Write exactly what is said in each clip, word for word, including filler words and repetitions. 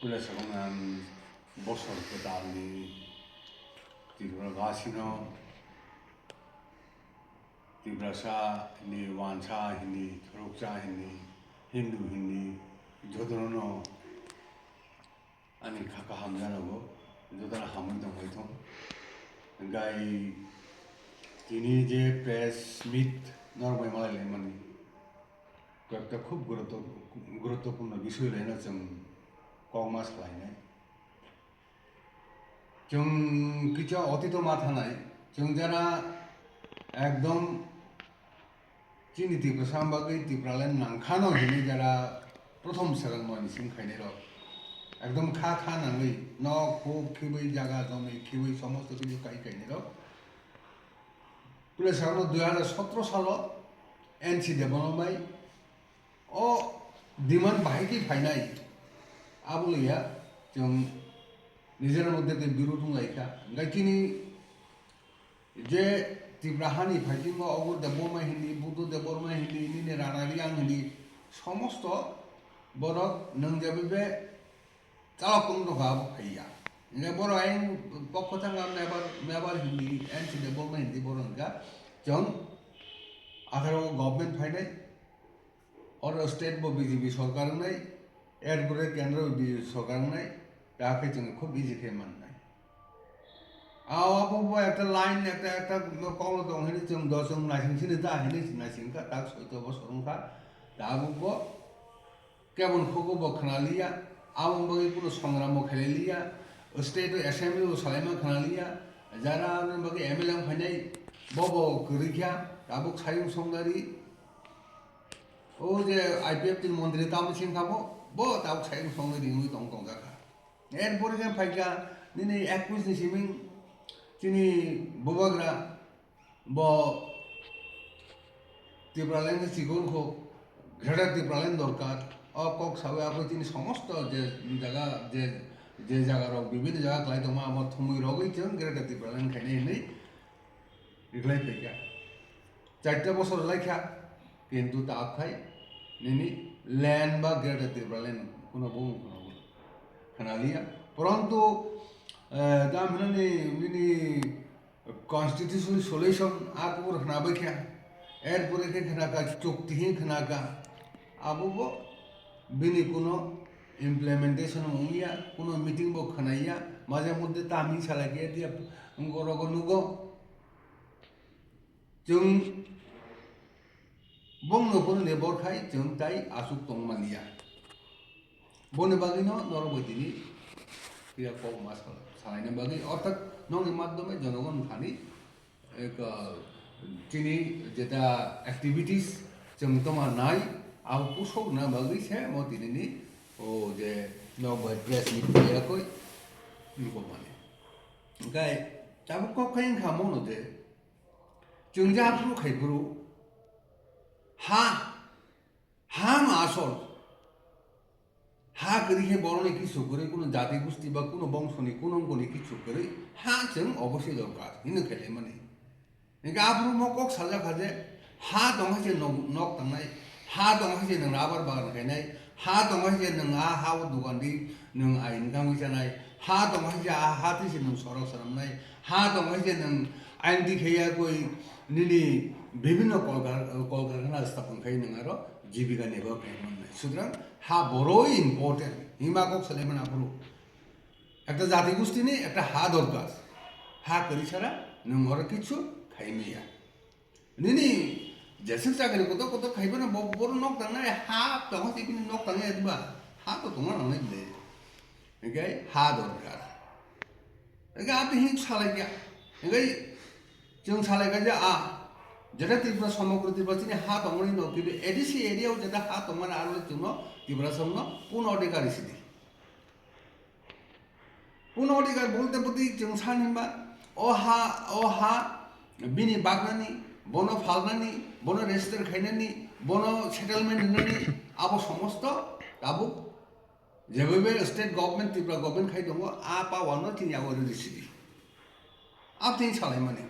Puila sakno ang bosor kwtalni Tripura basino Tiprasa hini, Wansa hini, Khoroksa hini, Hindu hini, jotono ani kha kaham janago, jotono hamwi tongwi thung. Gai tini je press meet norok bai malai laimani, koi ekta khub gurutto-, guruttopurno bisoi laino chwng kokma salainai. Chwng kisa otito ma thanai, chwng jara ekdom chini Tiprasa bagwi Tipraland nangkhano hinwi jara prothom swrwngmani simi khainairok. Ekdom kha kha nangwi nok huk khiwi jaga jomi khiwi somosto kichu kai kainairok. Puila sakno dui hazar sotro salo N C Debbarma bai o demand bahai khe phainai. Abo laiya chwng nijera moddhe tei birud wng lai kha. Hingkhe chini je Tripura hani phaisingo Agur Debbarma hindi, Buddha Debbarma hindi, nini Rana Reang hindi, somosto borok nwngjagwi be chalok tong tongkha abo phaiya. Hingkhe borok ayang pokho thangkha mebar, mebar hindi, N C Debbarma hindi borok hwnkha chwng atharo government phainai. Oro state bo B J P sorkar wngnai, er pore kendro bo B J P sorkar wngnai, ta khe chwng khub easy khe mannai. Abo bo ekta line, ekta, ekta kokno tong hini chwng do chwng naising sini ta hini naising kha, tak soito bosor wngkha, tabuk bo kebon khugo bo khna liya, abo bagwi kuno songram bo khlai liya, state assembly bo salaima khna liya, jara ani bagwi M L A wng phainai bo bo kwrwi kha, tabuk Sayung Songdari. O je I P F T ni montri tamo singkha bo, bo tabuk sai bwskango ringwi tong tongjakha. Er pore khe phaikha nini ekwis ni siming chini bubagra bo Tipraland ni chikon kho Greater Tipraland dorkar. O kok sawi abo chini somosto je jaga je, je jaga rok bibhinno jaga khlai tongma abo thumwi rogwi chwng Greater Tipraland khainai hinwi Rwlai phaikha. Charta bosor rwlaikha, kintu ta khai nini land ba Greater Tipraland kuno bumung kuno khna liya. Porantu, eh, tam hinani nini constitutional solution a kubur khna baikha. Er pore khe khna kha, chukti hin khna kha. Abo bo bini kuno implementation wngya, kuno meeting bo khna ya, maje moddhe tamni salai khe dia, wngkorogo nugo. Chwng bongno phone le bor khai chwng tai aswk tong manya. Boni bagwino norok bai tini phiya kok ma sal-, salaina bagwi, orthat nokni madhyome jonogon thani, ek, chini jeta activities chwng tongma nai, abo pusokna bagwi se mo tinini o je nok bai press meet khaiya koi wngkok mani. Hingkhe tabuk kok khai wngkha mono je, chwng je aphuru khai phuru ha, ha no asol. Ha kwrwi khe borokni kichu kwrwi, kuno jati gusti ba kuno bongsoni kuno wngkoni kichu kwrwi, ha chwng obosoi dorkar hino khe lemani. Hingkhe aphuru mo kok sajak kha je, ha tong hai se nok, nok tangnai, ha tong hai se nwng rubber bagan khainai, ha tong hai se nwng a ha o dogan di nwng ain kangwi chanai, ha tong hai se a ha twi se nwng sorok swnamnai, ha tong hai se nwng ain di khaiya koi nini bibhinno kolkar-, kolkarkhana stapon khai nwng aro jibika nirba khai mannai. Sutrang ha boroi important, hima kok salai mani aphuru. Ekta jati gustini ekta ha dorkar. Ha kwrwi sara nwng oro kichu khai maya. Nini jeswk chakri kotor kotor khai phano bo, boro nok tangnai ha tongo se bini nok tangnai ba ha to tongna nangnai bwle. Hingkhe ha dorkar. Hingkhe abo hing salai kha. Hingkhe chwng salai kha je a jeta Tripura somogro Tripura chini ha tongmani no kibi A D C area o jeta ha tongmani aro chwngno Tripura songno puno adhikar risi di. Puno adhikar bolte bwtwi chwng san hinba, o ha, o ha bini bagnani, bono phalnani, bono register khainani, bono settlement rwnani, abo somosto tabuk jebobe state government, Tripura government khai tongo, a power no tini abo rwdi sidi. Abo tini salaimani.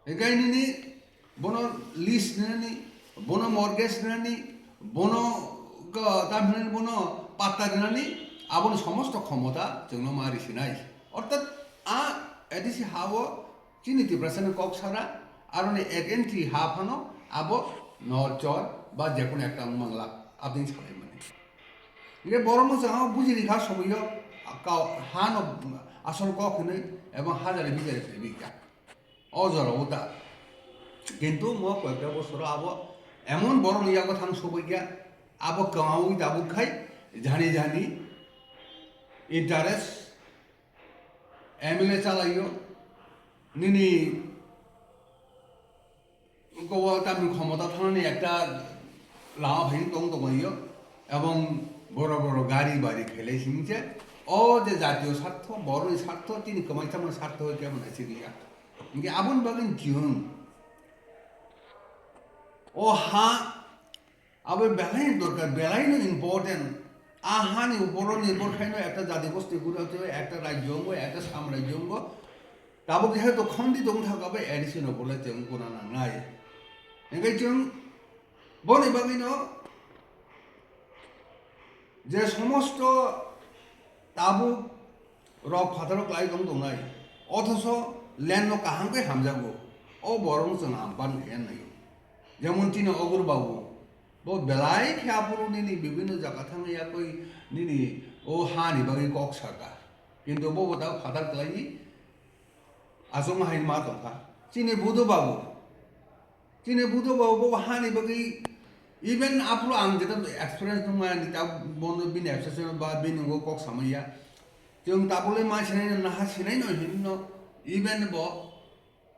Hingkhe nini bono lease rinani, bono mortgage rinani, bono ka-, tam hinani bono patta rinani, Aboni somosto khomota chwngno ma risinai. Orthat a A D C ha-o chini Tiprasani kok sara, aroni ek inchi ha phano abo nor chor ba jekunu ekta wng mangla, aboni salaimani. Hingke borokno chwng buji rikha somoio, kau hano asol kok hinwi ebong hajari bijari phaiwi kha. O jorao ta. Kintu mo koyekta bosoro abo emon borokni yago thang sogwi kha, abo kwmaui tabuk khai jani jani interest M L A chalaio, nini kobo tamni khomota thangnani ekta lama phai tong tonglaio, ebong boro boro gari bari khailai singse, o je jatiyo sartho, boroni sartho, tini kwmai chamani sartho hai kebo naisingya. Hingke aboni bagwi chwng o ha abo belai dorkar, belai no important. A hani uporo nirbhor khaino ekta jati gosti guri, ekta rajyo wngwi, ekta samrajyo wngwi. Tabuk jehetu khondito wngkha, abo A D C no bole chwng guna nangnai. Hingke chwng boni bagwino je somosto tabuk rok phataro kwlai tong tongnai, othoso land no kaham khe hamjago, o borok chwng ampan khe naio. Jemon chini Ogur Babu, bo belai khe aphuru nini bibhinno jaga thangwi yakwi nini o hani bagwi kok saka, kintu bo bo ta phatar kwlaiwi achukma hai ma tongkha. Chini Budu Babu, Chini Budu bo, bo hani bagwi, even aphuru ang jeta experience nung mani ta bono bini association ba bini ngo kok samaya. Chwng tabule ma sinai no, naha sinai no hinno, even bo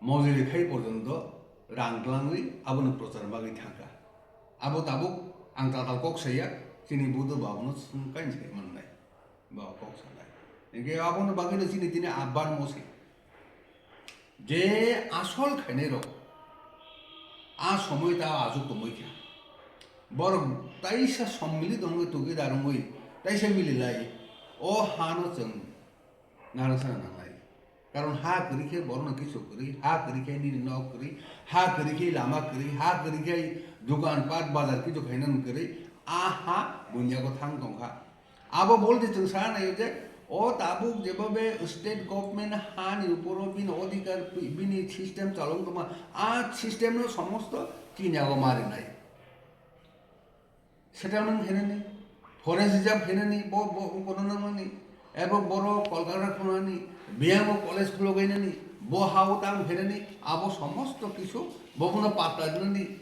mojuri khai porjonto rang twlangwi abono prochar bagwi thangkha. Abo tabuk ang tatal kok saya, chini Budu babuno swng kain sai mannai. Bo kok sanai. Hingke abono bagwino chini tini abban mosi. Je asol khainai rok, a somoi ta ajuk tongmoi kha. Borok taisa sommili tongwi tugwi darungwi, taisa mililai, o hano chwng narwksa nangnai. Karon ha kwrwi khe borokno kisu kwrwi, ha kwrwi khe nini nok kwrwi, ha kwrwi khe lama kwrwi, ha kwrwi khe dukan pat bazar kisu khainani kwrwi, a ha buinyago thang tongkha. Abo bolde chwng sa naio je, o tabuk jebobe state government hani uporo bini odhikar, bini system chalong tongma, a system no somosto chini yago ma rinai. Settlement khainani, forest reserve khainani, bo, bo, bo kono nangmani, ebo borok Kolkata khunani, biyang bo college khulogainani, bo ha o tang khainani, abo somosto kisu bobono patta rinani,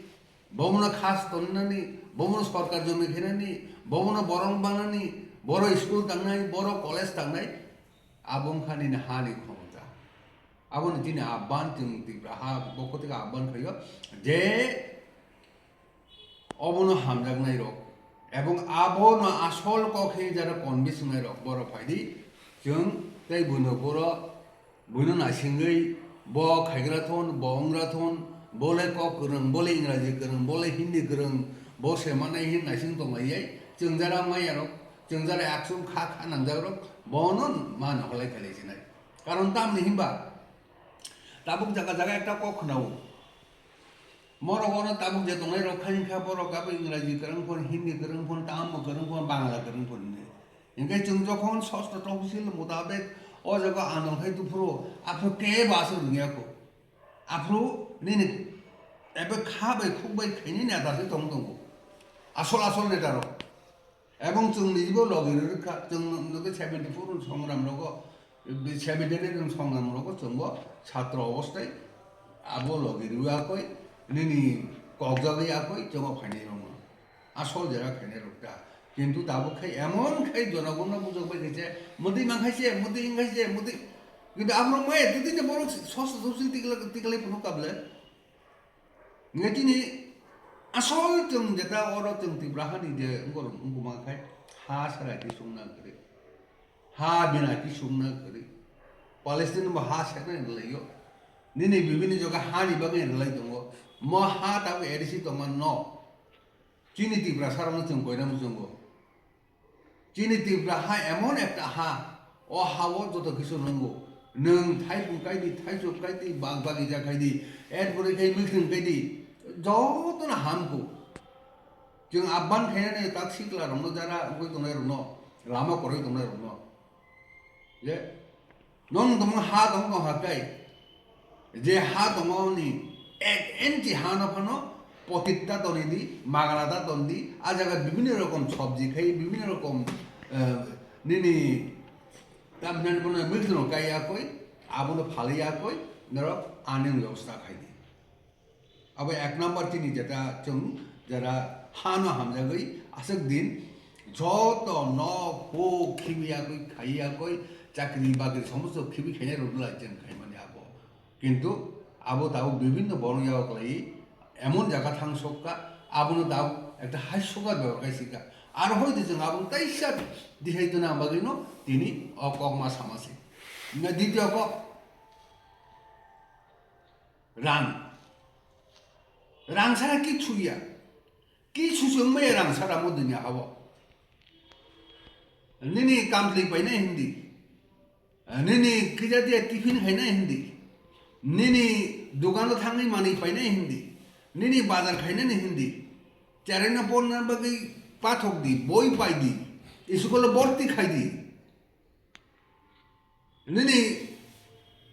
bobono khas tonnani, bobono sorkar jomi khainani, bobono borok banani, boro school tangnai, boro college tangnai, abo wngkha nini hani khomota. Aboni chini abban chwng Tipra ha pokho theke abban khaio je obono hamjaknai rok ebong abono asol kok khe jara convince wngnai rok borok phaidi chwng tei buino boro buino naisingwi bo khaigra thon bo wngra thon bole kok kwrwng bole ingraji kwrwng bole hindi kwrwng bo se manai hin naising tonglaiyai chwng jara maya rok chwng jara aksum kha kha nangjak rok bono mano holai khalai sinai. Karon tamni hinba tabuk jaga jaga ekta kok khwnao. Morok oro tabuk je tongnai rok khai wngkha borok abo Ingraji kwrwng phon, Hindi kwrwng phon, Tammo kwrwng phon, Bangla kwrwng phon hinwi. Hinkhe chwng jokhon sosto tohsil mutabek o jaga andolon khai tuphuru aphuru kebo aswk rwngya kho. Aphuru nini ebe kha bai khuk bai khaini neta se tong tongo. Asol asol neta rok. Ebong chwng nijibo logi rwrwk kha, chwng nugwi seventy four ni songram rogo, seventy nine ni songram rogo chwngbo satro obostai abo logi rwya koi, nini kokjagwi yakoi chwngbo phainai rwngno. Asol jera phainai rwkha. Kintu tabuk khai emon khai jonogonno bujok bai khe se, mudi mang khai se, mudi wng khai se, mudi. Kintu aphuru maya dudine borok sosto sosil tikla, tiklai phunuk kable. Nge tini asol chwng jeta oro chwng Tipra hani je wngkor wngkuma khai ha sara kisung na kwrwi. Ha bina kisung na kwrwi. Palestine bo ha seknai rwlaio. Nini bibini joga hani bagwi rwlai tongo. Mo ha tabuk A D C tongma no. Chini Tipra sarokno chwng koina muchungo. Chini Tipra ha emon ekta ha, o ha-o joto kisu nungo. Nwng thaipung kaidi, thaichuk kaidi, bag bagija kaidi, et bwrwi khai mwkhwrwng kaidi, jotono hamkuk. Chwng abban khainani tak sikla rokno jara wngwi tongnai rokno. Lama kwrwi tongnai rokno. Je, nong tongma ha tong tong ha kai. Je ha tongo ni ek inchi ha no phano potit ta toni di, magana ta ton di, a jaga bibhinno rokom sabji khai, bibhinno rokom, eh, nini tamhinani bono mix no kai ya koi, abono phali ya koi, norok ani bebosta khai di. Abo ek number chini jeta chwng jera hano hamjagwi aswk din joto nok huk khibi yakwi khai yakwi chakri bakri somosto khibi khainai rok lai chwng khaimani abo. Kintu abo tabuk bibhinno borok yago kwlaiwi emon jaga thang sokka abono tabuk ekta haisokar bebak kai sika. Aro hoito chwng abo taisa dihai dona bagwino tini o kok ma sama se. Na dityo kok. Rang. Rang sara kichu ya. Kichu se wngmaya rang sara mo dunia hao. Nini kamtli painai hindi. Nini kija dia tiffin khainai hindi. Nini dukano thangwi manwi painai hindi. Nini bazar khainani hindi. Cheraino porna bagwi pathok di, boi pai di. Iskolo borti khai di. Nini,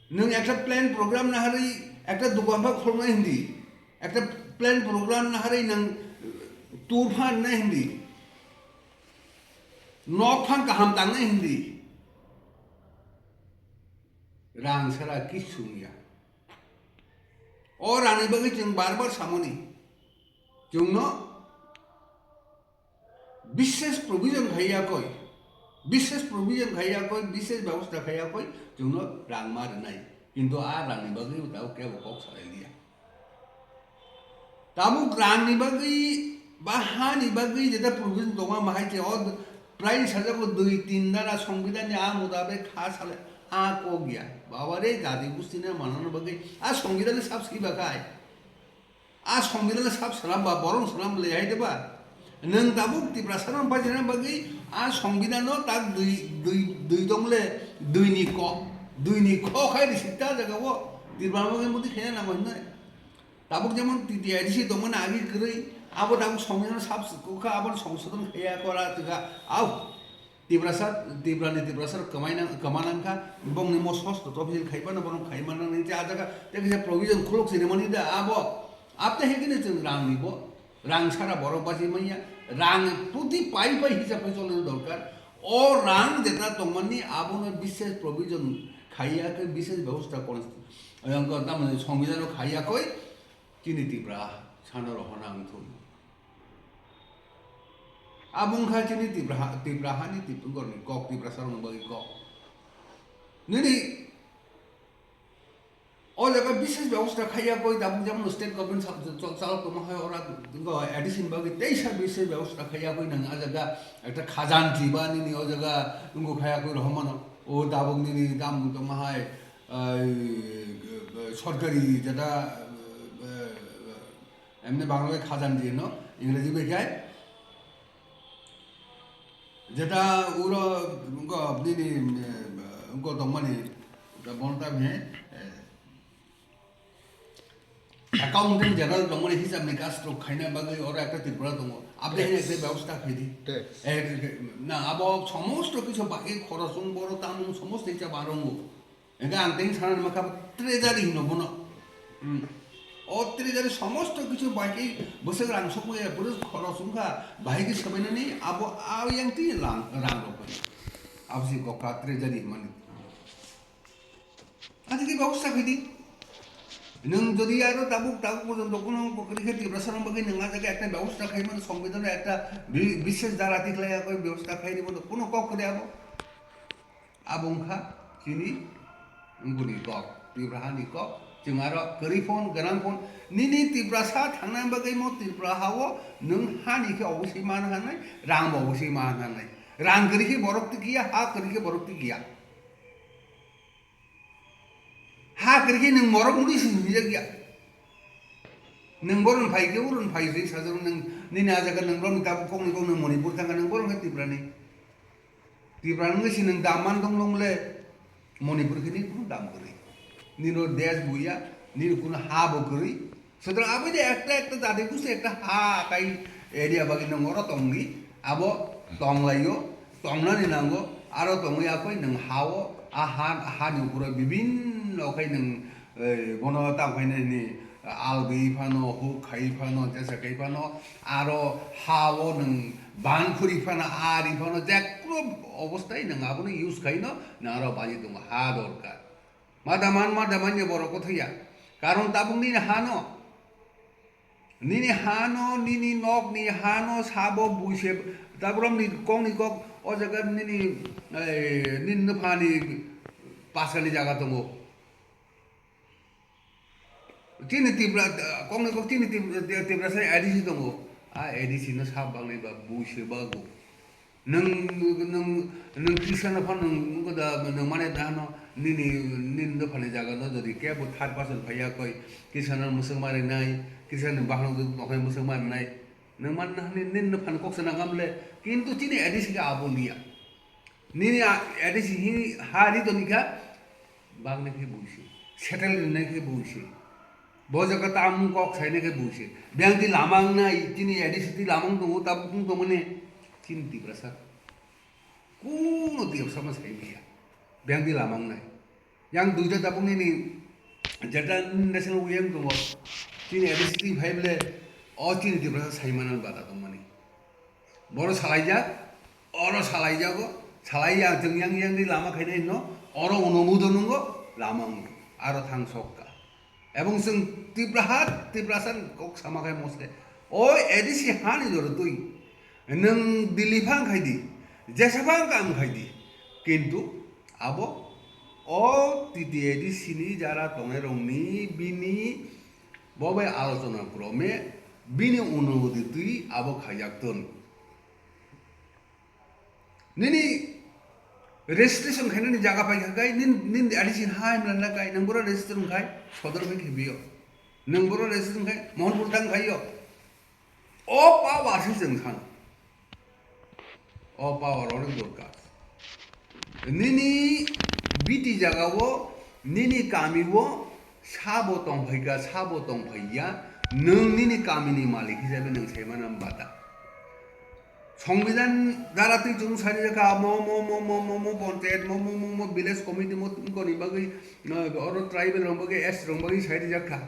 nwng ekta plan program naharwi ekta dukan pha khulnai hindi, ekta plan program naharwi nwng tour pha nai hindi, nok pha kaham tangnai hindi, rang sara kichu wngya. O rangni bagwi chwng bar bar samoni, chwngno Bishes provision khai ya koi, bishes provision khai ya koi, bishes bebosta khai ya koi, chwngno rang ma rwnai. Kintu a rangni bagwi tabo kebo kok salai liya. Tabuk rangni bagwi ba hani bagwi jeta provision tongma mahai che o prai sajak dui tin dara songbidanni a mutabek kha salai a kok ya. Baba re jadi gustini manana bagwi a songbidanni sab siba khai. A songbidanno sab salam ba, borok salam le hai de ba. Nwng tabuk Tiprasa rok bajina bagwi a songbidanno tak dui, dui, dui tong le, dui ni ko, dui ni kho khai risi ta jaga o. Tiprasa bagwi mudi khe na mo hinai. Tabuk jemon T T I D C tongmani agi kwrwi, abo tabuk songbidanno sab kha, abo songsodon khe ya kora tga, au. Tiprasa, Tiprani Tiprasa rok kwmai nang, kwma nang kha, bongni mo sos to topsil khai mano, borok khai mano nang, tei a jaga tei kisa provision khuluk sini mani da abo. Abte hekini chwng rang ni bo, rang sara borok bachi manya, rang puti pai pai hisab khai cholni dorkar. O rang jeta tongmani abono bishes provision khaiya khe bishes bebosta kon, ang ko tamni songbidan rok khaiya koi, chini Tipra sana rohona ang thum. Abo wngkha chini Tipra ha-, Tipra hani Tip-, gorni kok, Tiprasa rokni bagwi kok. Nini o jaga bishes bebosta khaiya koi, tabuk jemon state government sa-, chal-, chalok tongma hai ora wngkha addition bagwi teisa bishes bebosta khaiya koi nang a jaga ekta khajan jiba nini o jaga wngkha khaiya koi rohormano. O tabuk nini dam tongma hai, ai, sorkari jeta, Emni Bangla bai khajan di no, Ingreji bai khai. Jeta uro wngko nini, eh, wngko tongmani, ta bono ta he, eh, accountant general tongmani hisab ni kas rok khaina bagwi oro ekta Tripura tongo. Aboni hwnwi ekta bebosta khai di. Tax. Eh, na abo somosto kisu bagwi khorosung boro tamung somosto hisab aro wngo. Hingke ang tei sana nima kha treasury hino bono. Hmm. O treasury somosto kichu bai khe bwswk rang sokma ya, bwswk khoros wngkha, bai khe swbainani abo a yang twi lang, rang rok bai. Abo se kokha treasury hwnmani. Adi khe bebosta khai di. Nwng jodi aro tabuk, tabuk porjonto kono kokri khe Tiprasa rok bagwi nwng a jaga ekta bebosta khai mano, songbidhano ekta bi-, bishes dara tikhlai ya koi bebosta khai di bono, kono kok kwrwi abo. Abo wngkha chini wngkuni kok, Tripura hani kok. Chwng aro kwrwi phone, gwnang phone. Nini Tiprasa thangnani bagwi mo Tripura hao nwng hani khe oboswi man hanai, rang bo oboswi man hanai. Rang kwrwi khe borok tikya, ha kwrwi khe borok tikya. Ha kwrwi khe nwng borok mudi si hinjak ya. Nwng boron phai khe uron phai si sajak nwng nini a jaga nwng borok ni tabuk kokni kok nwng Manipur thangkha nwng boron khe Tripura ni. Tripura wngwi si nwng dam man tong long le, Manipur khe ni kunu dam kwrwi. Nini o desh bo ya, nini kunu ha bo kwrwi. Sutrang aboni ekta ekta jati gusti ekta ha kai area bagwi nwng oro tongdi, abo tonglaio. tongnani nango, aro tongwi akhoi nwng ha-o, a ha, hani uphuru bibinno khai nwng, eh, bono tamo khainani algwi phano, huk khai phano, jesa khai phano, aro ha-o nwng ban khuri phano, ari phano, jekro obostai nwng abono use khaino, nwng aro baji tongo, ha dorkar. Ma daman, ma daman ni borok kothoya. Karon tabuk nini hano. Nini hano, nini nokni hano sabo buise, taborokni kokni kok o jaga nini, eh, nini nuphani paskani jaga tongo. Chini Tipra, kokni kok chini Tip-, Tiprasa A D C tongo. A A D C no sab bangnai ba buise bago. Nwng, nwng, nwng Christian no phano nwng wngkha da, nwng mane da hano nini, nini dophani jaga no jodi kebo third person phaiya koi, Christian no mwswk marinai, Christian ni bahan no tongkhai mwswk marinai. Nwng man nini, nini dophani kok sana ngamle, kintu chini A D C khe abo liya. Nini a-, A D C hi ha ri toni kha, bagni khe buisi, settle rinai khe buisi. Bo jaga tamung kok sainai khe buisi. Biyang di lama wngnai, chini A D C di lama wng tongo, tabuk wng tongmani, chini Tiprasa. Kuno Tiprasa ma sai maya. Biyang di lama wngnai. Yang duita tabuk nini jeta national wiyang tongo. Chini A D C di phai bole, o chini Tiprasa sai mana bata tongmani. Boro salaijak, oro salaijago, salai ya, chwng yang yang di lama khainai no, oro uno mudo nungo, lama wngo, aro thang sok ka. Ebong chwng Tipra hat, Tiprasa kok sama khai moske. O A D C hani joro twi, nwng Delhi phang khai di, jesa phang kam khai di, kintu abo o T T A D C ni jara tongnai rokni bini Bo bai alochona krome bini onumoti twi abo khaijak ton. Nini registration khainani jaga paikha kai, nin, nin A D C hai mlana kai, nang boro registration khai, sodor khai khibio. Nang boro registration khai, Mohanpur tang khaio. O power se chwng thang. O power onek dorkar. Nini biti jagao, nini kamio sabo tongphaikha, sabo tongphaiya, nwng nini kamini malik hisabe nwng saimana bata. Songbidan dara twi chwng sarijakha, mo, mo, mo, mo, mo, mo, panchayat, mo, mo, mo, mo, village committee, mo, tungkoni bagwi, no, oro tribal rok bagwi, S T rok bagwi sarijakha.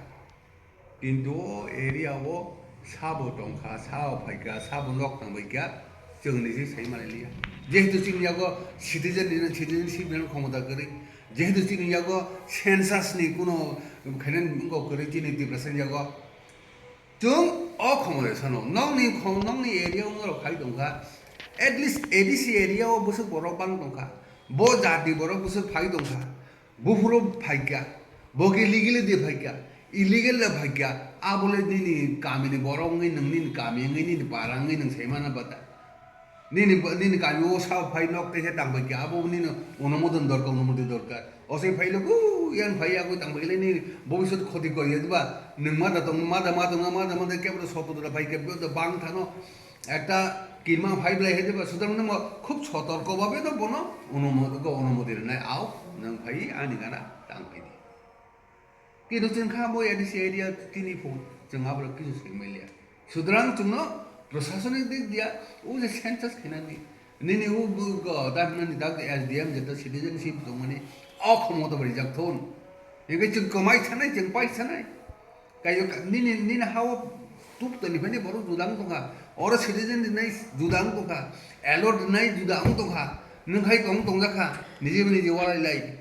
Kintu o area o sabo tongkha, sabo phaikha, sabo nok tangbaikha, chwng ni se sai manliya. Jehetu chini yago citizen ni, citizenship ni khomota kwrwi, jehetu chini yago census ni kuno khainani wngkha kwrwi chini Tiprasa ni yago. Chwng o khomota sano, nokni khom-, nokni area o norok khai tongkha, at least A D C area o bwswk borok bang tongkha, bo jati borok bwswk phai tongkha. Buphuru phaikha, bo khe legally de phaikha, illegal de phaikha, abole nini kamini borok wngwi nwng nini kami wngwi nini para wngwi nwng saimana bata. Nini, nini kami o sa phai nok teisa tang phaikha, abo nini onumodon dorkar, onumoti dorkar. Osai phailo ku yang phai yagwi tang phaikha nini bobisot khoti kor ya diba, nwng mada tong, mada, mada, mada, mada kebro soto dora phaikha, bo bang thano. Ekta kirma phai belai hai jeba, sudrang nang khub sotorko babe no bono onumo-, go onumoti rwnai, "Ao, nwng phai ani gana tang phai di." Kintu chwng kha bo A D C area tini phung chwng abo kisu sai manya. Sudrang chwngno prosasonik dik dia, o je census khainani. Nini o go, go, da hinani dak S D M jeta citizenship tongmani, o khomota bai jak thon. Ege chwng kwmai sanai, chwng pai sanai. Kayo ka-, nini, nini hao tubtoni phani borok juda wng tongkha. Oro citizen rinai juda wng tongkha. Allot rinai juda wng tongkha. Nwng hai tong tongjakha. Nije bini je walai lai.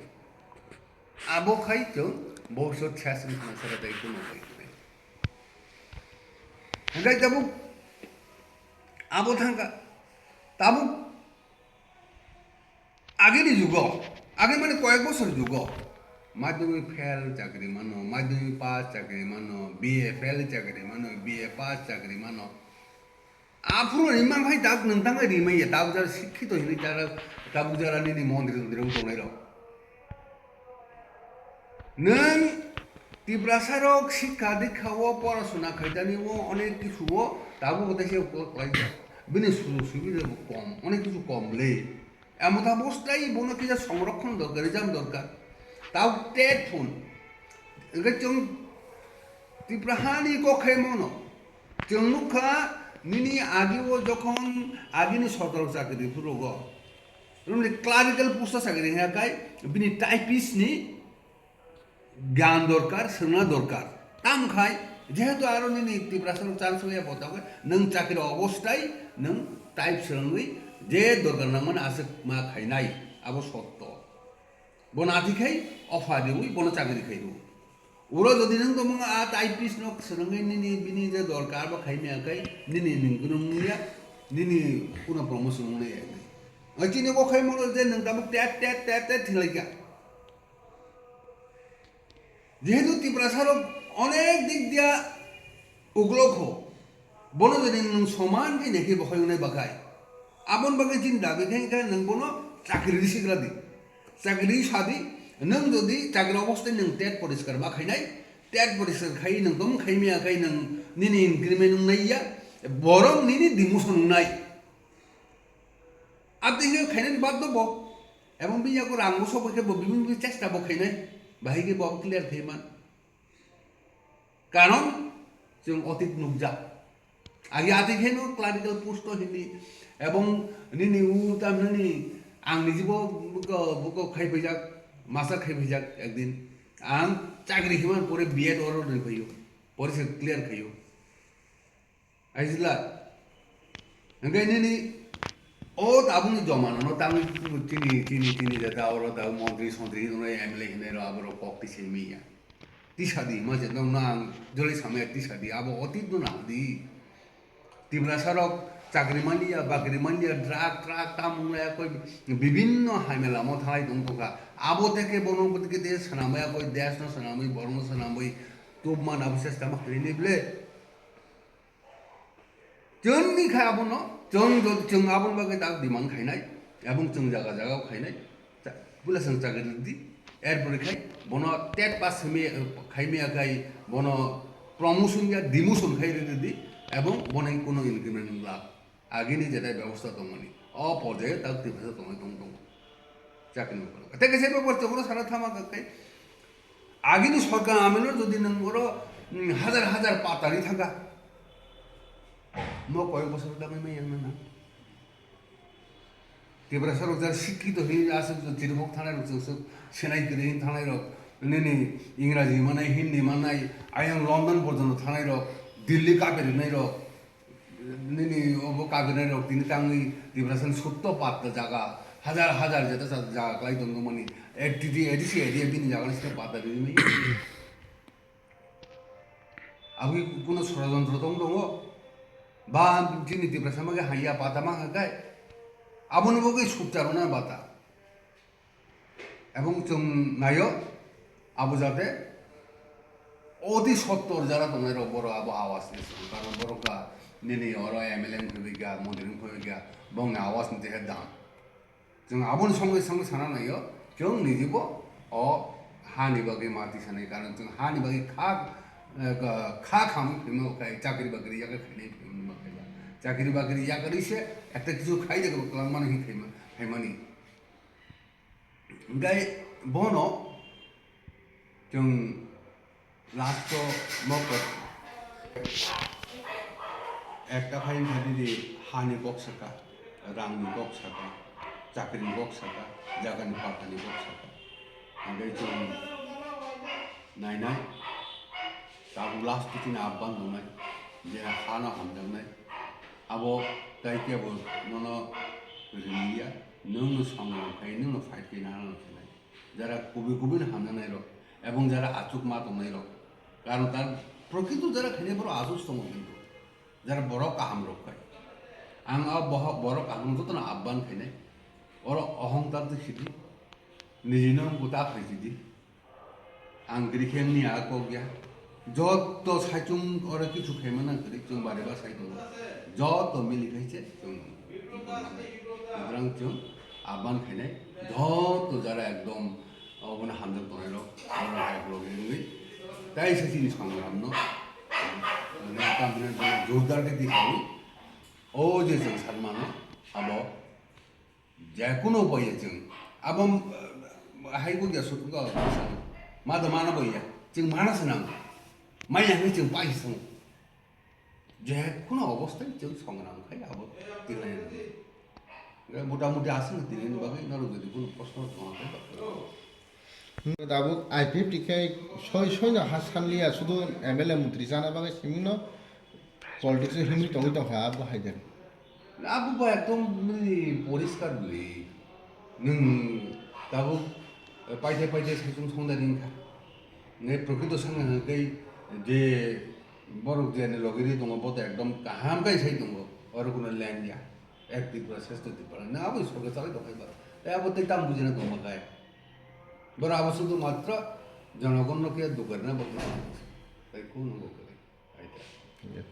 Abo khai chwng bobisot ses wng khna sara dai kuno bai kunai. Hingkai tabuk abo thangkha. Tabuk Agini jugo, age mane koyek bosor jugo, madhyamik fail chakri mano, madhyamik pass chakri mano, B A fail chakri mano, B A pass chakri mano. Aphuru rimang hai dak nwng tang rimai ya, tabuk jara sikhito hinwi jara, tabuk jara nini mondri tondri wng tongnai rok. Nwng Tiprasa rok sikha dikha o, porasona khaidani o, onek kisu o, tabuk bo teisa kok laijak. Bini sujog subida bo kom, onek kisu kom le. Amo ta bostai bono kisa songrokhon dorkar, rijam dorkar. Tau tet phun. Hingke chwng Tipra hani kok khe mono. Chwng nukha nini agi o jokhon agini sorkar chakri phurugo. Romni clerical post o chakri hwnka khai bini typist ni gyan dorkar, swrwngna dorkar. Tamo khai jehetu aro nini Tiprasa rok chance ya bo, tamo nwng chakri obostai nwng type swrwngwi je dorkar nangmani aswk ma khainai, abo sotto. Bono ati khai offer riwi bono chakri khai rw. Uro jodi nwng tongmung a typist no swrwngwi nini bini je dorkar bo khaimya khai nini nwng gwnang wngya, nini kuno promotion wngnai ya. Oi chini bo khai molo je nwng tabuk tet tet tet tet thilai kha. Jehetu Tiprasa rok onek dik dia uglok ho, bono jodi nwng soman khe nekhe bo khai wngnai bakhai. Aboni bagwi chini dabi khe wngkha nwng bono chakri risi gra di. Chakri sadi, nwng jodi chakri obostai nwng tet poriskar ma khainai, tet poriskar khai nwng tom khaimya khai nwng nini increment wngnai ya, borok nini demotion wngnai. Abdi hwnwi khainani bad bo bo. Ebong bini yago rang bo sokbai khe bo bibini bibini chesta bo khainai. Bahai khe bo clear khai man. Karon chwng otit nukjak. Agi ati khe no clerical post o hini. Ebong nini u tam nini ang niji bo buko, buko khai phaijak, master khai phaijak ekdin. Ang chakri himan pore B Ed oro rwi phaio. Pore se clear khaio. Aisla. Hingke nini o tabukni jomano no tangwi chini, chini, chini jeta oro tabuk montri sontri hinwi M L A hinwi rok aborok kok tisai miya. Tisadi ma je nong nang jolai samaya tisadi abo otit no nang di. Tiprasa rok chakri manya, bakri manya, drug, truck, tamung laya koi bibinno hamya lama thalai tong tongkha. Abo teke bono teke de sanamaya koi desh no sanamwi borok no sanamwi tubma na bwsai tama khlai ni ble. Chwngni kha abono, chwng jodi chwng aboni bagwi tak demand khainai, ebong chwng jaga jaga o khainai, cha-, puila chwng chakri rwdi, erpore khai bono tet pass simi, khaimya khai bono promotion ya demotion khai rwdi, ebong bono kuno increment wngla, agini jetai bebosta tongmani, o porjayo tak Tiprasa tongwi tong tongo. Chakri bo. Tei kaisa bebor chokro sana thama kha kai. Agini sorkar amelo jodi nwng oro, mm, hajar hajar patari thangkha. Mo koyek bosor dagwi mai yang nana. Tiprasa rok jar sikki to hin asuk jodi rok thanai rok chwng suk senai kiri hin thanai rok. Nini Ingraji manai, Hindi manai, ayang London porjonto thanai rok, Delhi kapir hinai rok. Nini obo kabinai rok tini tangwi Tiprasani sutto patta jaga, hajar hajar jeta sa jaga kwlai tongmani, A D C, A D C area bini jaga ni site patta rini mai. Aboni kuno sorojontro tong tongo, ba chini Tiprasa mage haiya patta mangkha kai, aboni bagwi sukchar rwna bata. Ebong chwng naio, abo jate oti sottor jara tongnai rok borok abo awas ni song, karon borok ka nini oro M L A wngkha, montri wngkha, bongni awas ni tehe dam. Chwng aboni songwi songwi sana naio, chwng nijibo o hani bagwi mati sanai, karon chwng hani bagwi kha, eh, kha khamwi phimo kai chakri bakri yakarwi khainai phimo kai chakri bakri yakarwi se ekta kisu khai de kwlangmani hin khaimani. Hingke bono chwng last o mokol ekta phai wngkha didi hani kok saka, rangni kok saka, chakrini kok saka, jagani patani kok saka. Hingke chwng nainai, tabuk last o chini abban tongnai, je hano hamjaknai, abo tai kebo nono rinliya, nwngno songrang khai, nwngno fight khai nana rok khenai. Jara kubui kubui no hamjaknai rok, ebong jara achuk ma tongnai rok, karon tar prokrito jara khainai borok achuk se tongo kintu, jara borok kaham rok khai. Ang o bohok borok kaham jotono abban khainai, oro ohongkar twi khidi, niji no buta khai khidi. Ang kwrwi khe wngni a kok ya. Joto saichung oro kichu khaima nang kwrwi chwng bari ba sai tongo. Joto mili khai se chwng. Sutrang chwng aban khainai joto jara ekdom obono hamjak tongnai rok. Oro hai vlog ringwi. Tai se chini songram no. Mane tam hwnwi jordar khe tisawi. O je chwng sak mano abo. Jekunu boya chwng. Abo, eh, hai bo ya sut go. Ma do mana boya. Chwng mana swnam. Maya hwnwi chwng pai sung. Jekunu obostai chwng songram khai abo tilai. Motamuti aswk tini bagwi norok jodi kunu proshno tongkha khe. Tabuk I P F T khe soi soi no ha sanliya, sudu M L A mantri chana bagwi siming no politics o himwi tongwi tongkha abo hai de. Abo ba ekdom nini poriskar bwlwi. Nwng tabuk paithe paithe saichung songda ringkha. Nge prokrito songna hwnkhe je borok je ani logi ri tongo bo to ekdom kaham khe sai tongo. Oro kuno land ya. Ek Tripura, Shrestho Tripura. Na abo sorkar chalai tongkha ba. Tei abo tei tam bujina tongma khe. Boro abo sudu matro jonogonno khe dugarna bagwi. Tei kuno dugarna. Aita.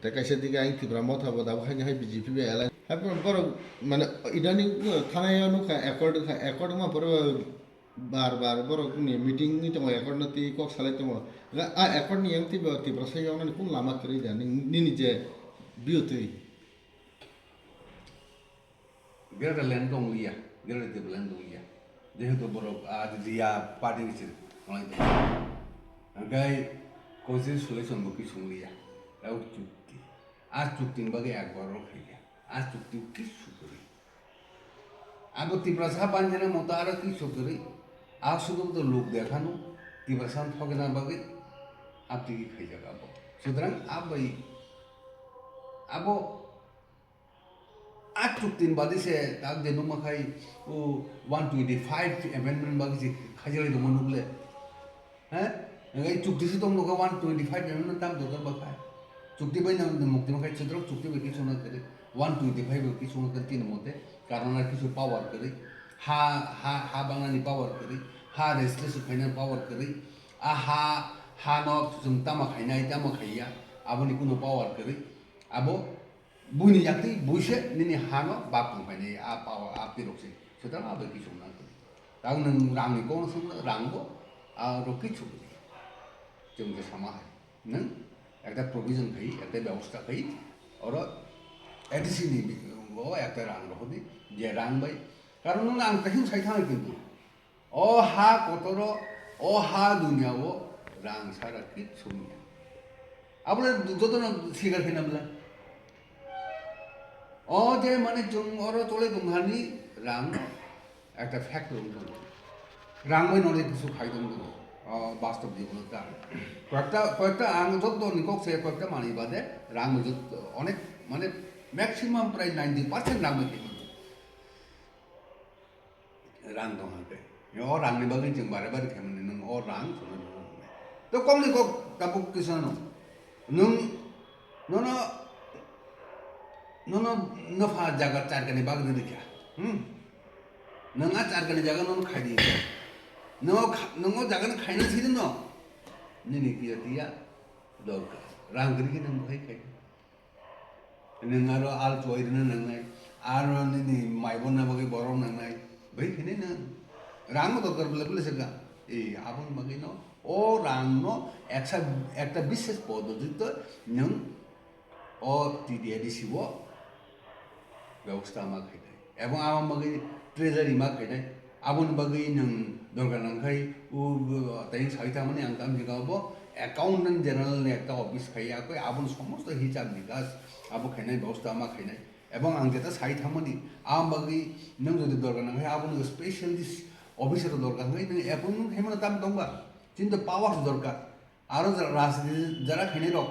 Tei kaisa dige ang Tipra Motha bo dabo haini hai B J P bai alliance. Hai borok, borok mane idani thanaio nukha accord kha, accord ma pore bar bar borok ni meeting ni tongo, accord no twi kok salai tongo. A accord ni yang twi bo Tipra sai yoknani kun lama kwrwi da nini je biyo twi. Greater land tong liya, Greater Tipraland tong liya. Jehetu borok a liya party ni se nai tong. Angkai constitution bo kisung liya. Tau chukti. A chukti ni bagwi ekbar rok khaikha. A chukti kisu kwrwi. Abo Tiprasa banjana moto aro kisu kwrwi. A sudu to luk dekhanu. Tiprasa thogna bagwi. Aptigi khaijak abo. Sutrang abai abo A chukti ni badi se tak je nukma khai o one twenty five amendment bagi se khaijalai tongma nukle. He? Ngai chukti se tong nukha one twenty five amendment tam dorkar ba khai. Chukti bai nang mukti ma khai chwdrok chukti bai kisu na kare. One twenty five bai kisu na kare tini mote. Karon ar kisu power kare. Ha, ha, ha bangna ni power kare. Ha registration khaina power kare. A ha, ha no chwng tama khainai, tama khaiya. Aboni kuno power kare. Abo Buini yakti buise nini hano bak tong painai a power a pirok se. Sutrang abo kichung nang kuni. Tang nang rang ni kong sung rang bo a ro kichung ni. Chwng je sama hai. Nang ekta provision khai, ekta byabosta khai. Oro A D C ni bi-, o ekta rang ro hodi. Je rang bai. Karon nang ang tahim sai thang kintu. O ha kotoro, o ha duniya o rang sara kichu niya. Abole jotono sikar khaina bwla. O je mane chwng oro chole tongthani rang ekta factor wng tongo. Rang bai nole kichu khai tong tongo. O bastob jibono ta. Koyekta, koyekta ang joto ni kok se koyekta manwi bade rang bai joto onek mane maximum prai ninety percent rang bai khai mano. Rang tong hake. O rang ni bagwi chwng bare bare khe mani nwng o rang chwngno rw nai. To kok ni kok tabuk kisa no. Nwng nono nono nopha jaga charkani bagwi rikha. Hmm. Nwng a charkani jaga nono khai di. Nwng o kha-, nwng o jaga no khaina sidi no. Nini kiya tiya dorkar. Rang gri ki nwng bhai khai. Nwng aro al chuai rwna nangnai, aro nini mai bonna bagwi borok nangnai, bai khainai nwng rang bo dorkar bwle bwle se ka. E, aboni bagwi no o rang no eksa, ekta bishes poddotito nwng o T D A D C o bebosta ma khainai. Ebong aboni bagwi treasury ma khainai. Aboni bagwi nwng dorkar nangkhai, o, o, tei sai tangmani ang tamni jagao bo accountant general ni ekta office khai ya koi, aboni somosto hisab nikas abo khainai, bebosta ma khainai. Ebong ang jeta sai tangmani, aboni bagwi nwng jodi dorkar nangkhai, aboni specialist officer dorkar wngkhe nwng appointment khaimano tam tongba? Chini to powers dorkar. Aro jara rajniti jara khainai rok,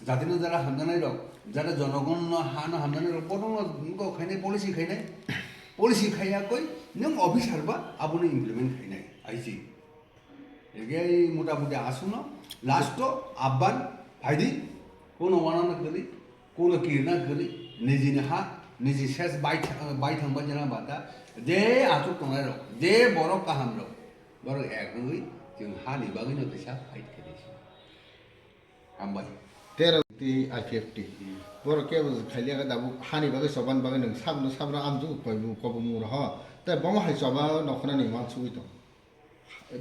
jatino jara hamjaknai rok, jara jonogonno hano hamjaknai rok, bohrokno kok khainai policy khainai, policy khaiya koi nwng officer ba abono implement khainai, I C. Ege motamuti aswkno last o abban phaidi, kono wanana kwrwi, kono kirina kwrwi, nijini ha, niji ses bai tha-, bai thangba jena bata, je achuk tongnai rok, je borok kaham rok, borok ek wngwi chwng hani bagwino teisa fight khainai se. Hambai. Tero ti I P F T. Hmm. Borok kebo khailiya khe tabuk hani bagwi chobani bagwi nwng sabno sabno amjwk kobong mung roho. Tei bomo hai choba nokhnani uansugwi tong.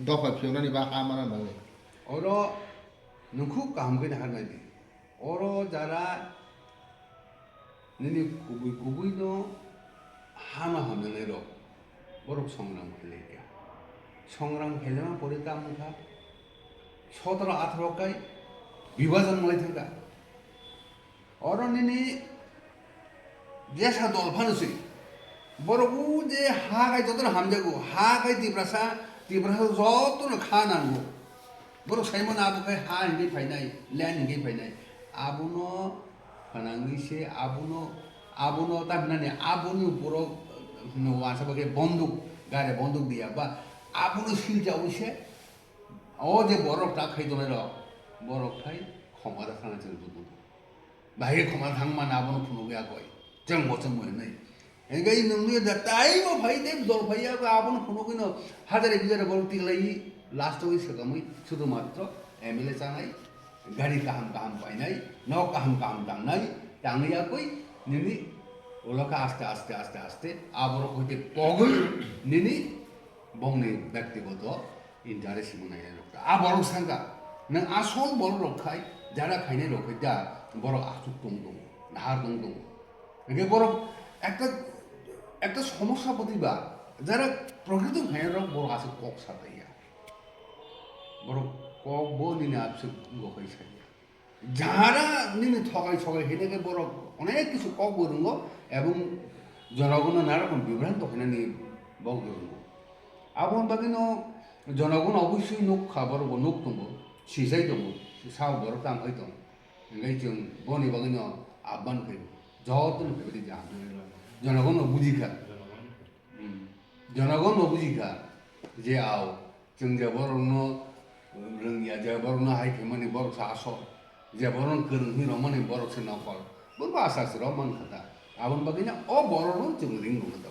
Dopha phiyoknani ba ha mana bagwi. Oro nwng khub kaham khe nahar nai di. Oro jara nini kubui kubui no hano hamjaknai rok borok songram khailai kha. Songram khailama pore tamo kha sotoro atharo kai bibhajon malai thangkha. Oro nini jesa dol phano se Borok o je ha khai jotono hamjago, ha khai Tiprasa, Tiprasa jotono kha nango. Borok saimano abo khai ha hingke phainai, land hingke phainai. Abono phanangwi se, abono, abono ta hinani, aboni borok, uh, wansa bagwi bonduk, gare bonduk diya ba, abono siljawi se, o je borok ta khai tongnai rok, borok khai khoma da thana chwng tongmani. Bahai khoma thang mano abono phunugwi akoi. Chwng bo chwng bo hinwi. Hingke nwngni da tai bo phai tei dol phai ya abono phunugwi no hajare bijare borok tiklai last o sekamwi sudu matro M L A chanai gari kaham kaham painai nok kaham kaham tangnai tangwi akoi nini ulo khe aste aste aste aste aborok hoite pogwi nini bongni bektigoto interest himo nainai rok ta. A borok sangka, nwng asol borok rok khai, jara khainai rok khai da, borok aswk tong tongo, nahar tong tongo. Hingke borok ekta, ekta somosya poti ba, jara prokrito khainai rok borok aswk kok sa ya. Borok kok bo nini aswk go khai sa ya. Jara nini thokai sokai hinike borok onek kisu kok bo rwngo ebong jonogono narokom bibranto khainani bok rwngo. Aboni bagwino jonogono obosoi nuk kha, borok bo nuk tongo, sijai tongo, sao borok tang khai tongo. Hingke chwng boni bagwino abban khaio, jotono khaibadi jaham. Jonogono bujikha. Hmm. Jonogon bo bujikha je ao, chwng je borokno rwngya, je borokno hai khaimani borok se asol, je borokno kwrwng hwnwi romani borok se nokol, borokbo asa se rok mankha ta. Aboni bagwino o borokno chwng ring rwna ta.